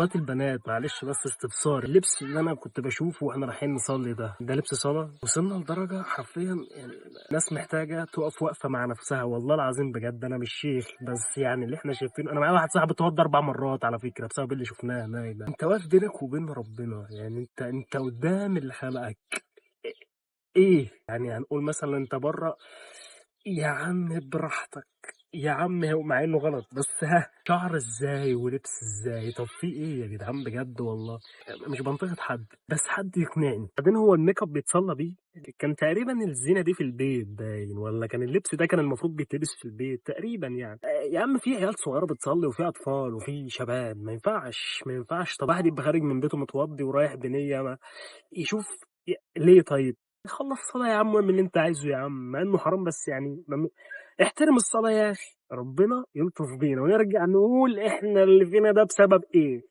صلاة البنات، معلش بس استفسار، اللبس اللي انا كنت بشوفه واحنا رايحين نصلي ده لبس صلاة؟ وصلنا لدرجة حرفيا يعني ناس محتاجة تقف وقفة مع نفسها، والله العظيم بجد. انا مش شيخ، بس يعني اللي احنا شايفينه، انا معايا واحد صاحبي اتوضى 4 مرات على فكرة بسبب اللي شفناه هناك ده. انت واقف بينك وبين ربنا، يعني انت قدام اللي خلقك. ايه يعني هنقول مثلا انت بره يا عم براحتك يا عم، هو مع انه غلط، بس ها شعر ازاي ولبس ازاي؟ طب في ايه يا جدعان بجد؟ والله مش بنتقد حد، بس حد يقنعني. بعدين هو الميك اب بيتصلى بيه؟ كان تقريبا الزينة دي في البيت باين، ولا كان اللبس ده كان المفروض بيتلبس في البيت تقريبا يعني. يا عم في عيال صغيرة بتصلي، وفي اطفال، وفي شباب، ما ينفعش ما ينفعش. طب واحد يبقى خارج من بيته متوضي ورايح بنيه ما يشوف ليه؟ طيب خلص صلاة يا عم واعمل اللي انت عايزه يا عم، مع انه حرام، بس يعني احترم الصلاة يا اخي. ربنا يلطف بينا ونرجع نقول احنا اللي فينا ده بسبب ايه؟